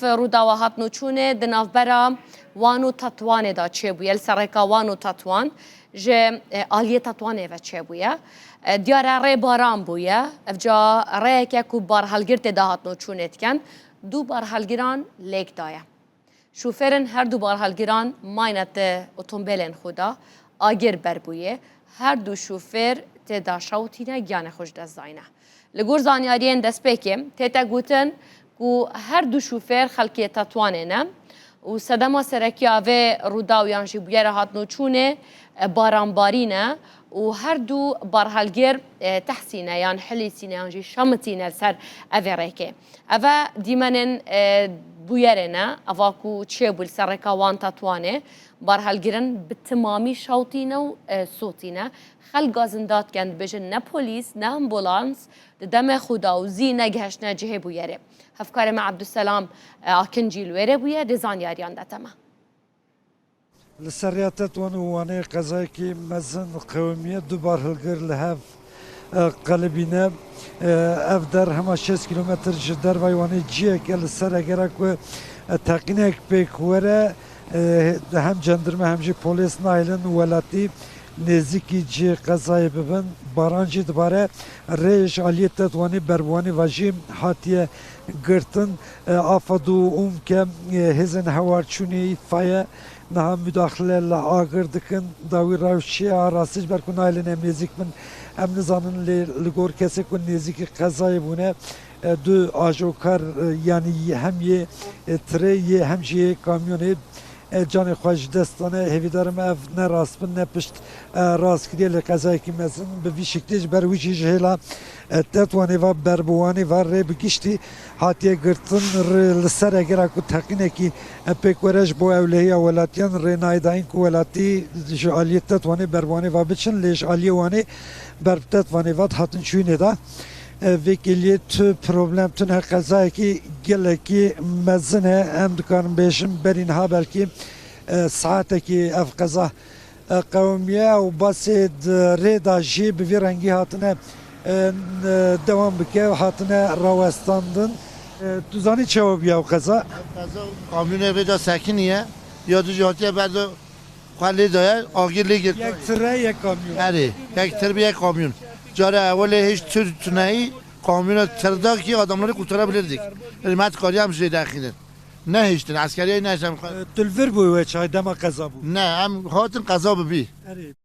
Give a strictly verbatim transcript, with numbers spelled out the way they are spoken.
Rûdawa hatnûçûnê di navbera Wan û Tetwanê de çêbûye, li ser rêka Wan û Tetwan ji, e, aliyê Tetwanê ve çêbûye. E, diyar e rê baran bûye. Evca rêyeke ku barhelgir tê de hatnûçûnê dikin, du barhelgiran lêk daye. Şofêrên her du barhelgiran mayne di otombêlên xwe de, agir ber bûye. Her du şofêr tê de şewitîne, giyanê xwe ji dest dayne. Li gor zanyariyên destpêkê tête gotin ku her du şofêr xelkê Tetwanê ne û sedema serekî ya vê rûdaw yan jî bûyera hatnûçûnê, e, baranbarî ne û her du barhelgir, e, tehsîne yan hilîsîne yan jî şemitîne li ser evê rêkê. Eve dîmenên, e, bûyerê ne, eva ku çêbû li ser rêka Wan Tetwanê, barhelgirin bi timamî şewtîne û, e, sotîne. Xelk gazinda dikin, dibêjin ne polîs, ne ambulans di demê xwe de û zî negihiştine cihê bûyerê. Hevkarê me Ebdulselam, e, Akin jî li wêrê bûye, dê zanyariyan dete me. Li ser rêya Tetwan û Wanê qezayekî mezin qewimiye, du barhilgir li hev, e, qelibîne. E, ev der hema şêst kîlometr ji dervayê Wanê ciyek e li ser egera ku, e, teqînek pêk were, e, hem cendirme hem jî polês nahêlin welatî nêzîkî cihê qezayê bibin. Baran jî dibare, rê ji aliyê Tetwanê ber bi Wanê ve jî hatiye girtin. E, AFAD û UMKE, e, hêzên hewarçûnê, îtfaiye niha mudaxile li agir dikin. Dawî rewşê a rastî ji ber ku nahêlin em nêzîk bin, em nizanin, lê li gor kesê ku nêzîkî qezayê bûne, e, du ajokar, e, yanî hem yê, e, tirê yê hem jî yê kamyonê, e, canê xwe ji dest dane. Hêvîdarim ev ne rast bin, ne pişt, e, rast kiriye, lê qezayekî mezin bi vî şiklî ji ber wî jî ji hêla, e, Tetwanê ve ber bi Wanê ve rê bi giştî hatiye girtin. Rê li ser egera ku teqînekî, e, pêk were ji bo ewlehiya welatiyan rê nayê dayîn ku welatî ji aliyê Tetwanê ber bi Wanê ve biçin, lê ji aliyê Wanê ber bi Tetwanê ve dihatin çûyînê de. E, vê kêliyê tu problem tune qezayekî gelekî mezin e. Em dikarin bêjin berî niha belkî, e, saetekî ev qeza, e, qewimiye û basê di rê de jî bi vî rengî hatine, e, n-, dewam bike û hatine rawestandin. E, tu zanî çawa bûye ew qeza? Qeza kamyonê rê de sekiniye, ya dijî hatiye berdo xwe lê daye, agir lê girtiye. Yek tire, yek kamyon. Erê, yek tir bi yek kamyon. Cara ewilê hiç tir tuneyî, kamyona tir da ki adamları kurtarabilirdik. Rîmet kariyem jê dexînin. Nehiştin, eskeriyê nehiştin. E, tu li vir bû we çay dema qeza bû? Ne, em hatin qeza bibî. Erê.